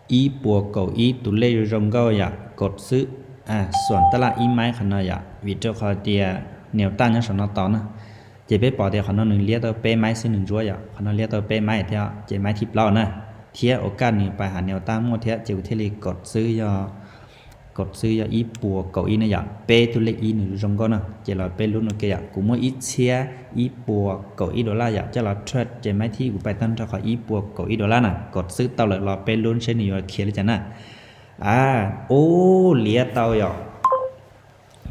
ib puas kaum ib tus lej zoo zoo nkauj yom, kod xwb, xuam tab laj ib maib qhov no yom, vim rau qhov tias niam tab nyob saum no tos na. Ces peb pom tias qhov no nws liab tau peb maib xwb nws ntsuab yom, qhov no liab tau peb maib thiab ces maib thib plaub na, thiab ua kaj nws pais hauv niam tab muaj thiab ces kuv thiaj li kod xwb yog, kod xwb yog ib puas kaum ib na yom, peb tug lej ib nws zoo nkauj na, ces los peb lub no ke yom, kuv muaj ib txhiab ib puas kaum ib dollar yom, coj los trade ces maib thib kuv pais tag nrho qhov ib puas kaum ib dollar na, kod xwb tau lawm los peb lub seb nws yuav khiav li cas na. A, ub, liab tau yom.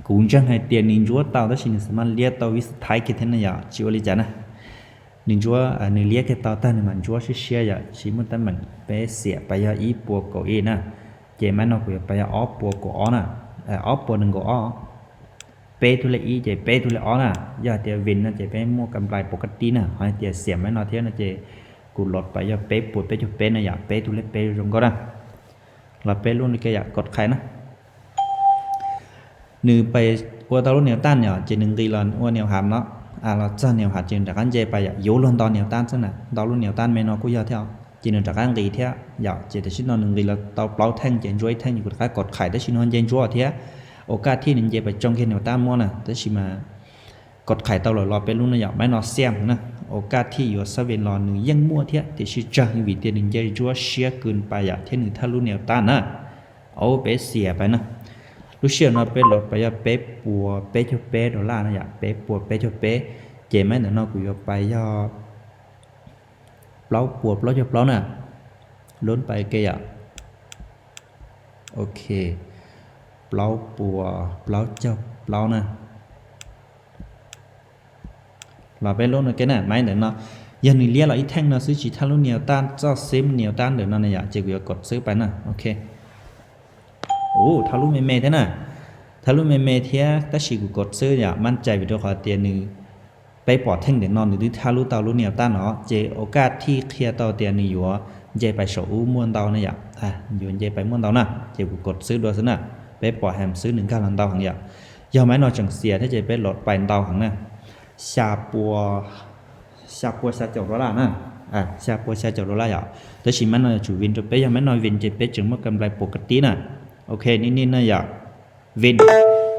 Kuv ntseeg hais tias nws ntsuab tau tab sis nws xav mas liab tau vib xav thaib kiag thiab na yom, tsis ua li cas na. Nws ntsuab, nws liab kiag tau tag nws mam ntsuab siab siab yom, tsis muaj teeb meem, peb xiam pais yog ib puas kaum ib na, ces maib no kuv yuav pais yog ob puas kaum ob na, ob puas nees nkaum ob, peb tug lej ib ces peb tug lej ob na, yog hais tias vin no ces peb muaj kam nplais pov kaj tib na, ho hais tias xiam maib no thiab no ces kuv los pais yog peb puas peb caug peb na yom, peb tug lej peb zoo nkauj na. Los peb lub no ke yom, kod qhais na. Nws pais ua tau lub niam tab yom, ces nws nqis los ua niam hav no, los txog niam hav ces nws rov qab nce pais yom, yuav luag nto niam tab xwb na, nto lub niam tab me no kuj yog thiab, ces nws rov qab nqis thiab yom, ces tam sim no nws nqis los tau plaub theej ces ntsuab ib theej ces kuv rov qab kod qhais tab sis nws ho nce ntsuab thiab, ua kaj thij nws nce pais tsoo kiag niam tab muab na, tab sis mas kod qhais tau lawm los peb lub no yom, maib no xiam na, ua kaj thij yuav xab ve los nws yeej muaj thiab tiam sis tsawg vim tias nws nce ntsuab siab kws pais yom, thiab nws thawj lub niam tab na. Au, peb xiam pais na. Lub sij hawm no peb los pais yog peb puas peb caug peb dollar na yom, peb puas peb caug peb, ces maib ntawm no kuv yuav pais yog plaub puas plaub caug plaub na, lub pais ke yom. Ok, plaub puas plaub caug plaub na. Los peb lub no ke na, maib ntawm no, yog nws liab los ib theej no xwb tsis thawj lub niam tab, txoj xib niam tab ntawm no na yom, ces kuv yuav kod xwb pais na. Ok. Ub, thawj lub me me thiab na, thawj lub me me thiab tab sis kuv kod xwb yom, maj cai vim rau qhov tias nws, peb pom theej ntawm no nws twb thawj lub tau lub niam tab no, ces ua kaj thij qhia tau tias nws yuav nce pais saum ub muaj ntau na yom, yuav nce pais muaj ntau na, ces kuv kod xwb dua xwb na, peb pom heem xwb nws nkag los ntau heev yom. Yog maib no tseem xiam thiab ces peb los pais ntau heev na. Xya puas, xya puas xya caum dollar na, xya puas xya caum dollar yom, tab sis maib no yuav tsum vin rau peb, yog maib no vin ces peb tseem muaj kam nplais pov kaj tib na. Ok, niaj niaj na yom, vin,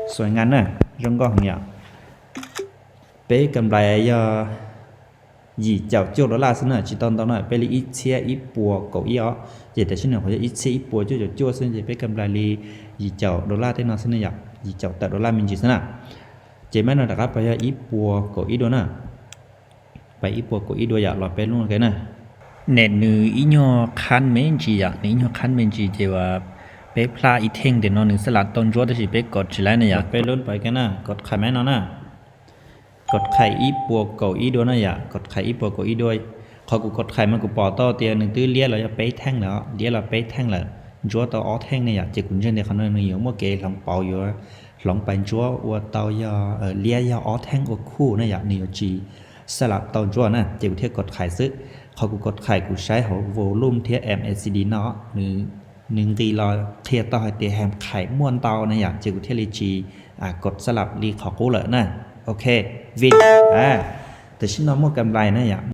xuas nqa na, zoo nkauj heev yom. Peb kam nplais yog yim caum cuaj dollar xwb na, tsis tau ntau na, peb li ib txhiab ib puas kaum ib os, ces tam sim no qhov yog ib txhiab ib puas cuaj caum cuaj xwb ces peb kam nplais li yim caum dollar tej no xwb na yom, yim caum tawm dollar me ntsis xwb na. Ces maib no rov qab pais yog ib puas kaum ib dua na, pais ib puas kaum ib dua yom, los peb lub no ke na. Nim nws ib nyuag qhab me ntsis yom, nws ib nyuag qhab me ntsis ces uas peb plaj ib theej ntawm no nws xab lam tau ntsuab tab sis peb kod tsis laib na yom, peb lub pais ke na, kod qhais maib no na. Kod qhais ib puas kaum ib dua na yom, kod qhais ib puas kaum ib dua. Qhov kuv kod qhais mas kuv pom tau tias nws twb liab los yog peb theej lawm, liab los peb theej lawm, ntsuab tau ob theej ne yom, ces kuv ntseeg tias qhov no nws yuav muaj kev hloov pauv, yuav hloov pais ntsuab ua tau yog liab yog ob theej ua khuj na yom, nws yuav tsis xab lam tau ntsuab na, ces kuv thiaj kod qhais xwb. Qhov kuv kod qhais kuv saib hauv volume thiab M A C D no, nws nqis los qhia tau hais tias heem qhais muaj ntau na yom, ces kuv thiaj li tsis kod xab lam li qhov qub lawm na. Ok, vin, tam sim no muaj kam nplais na yom,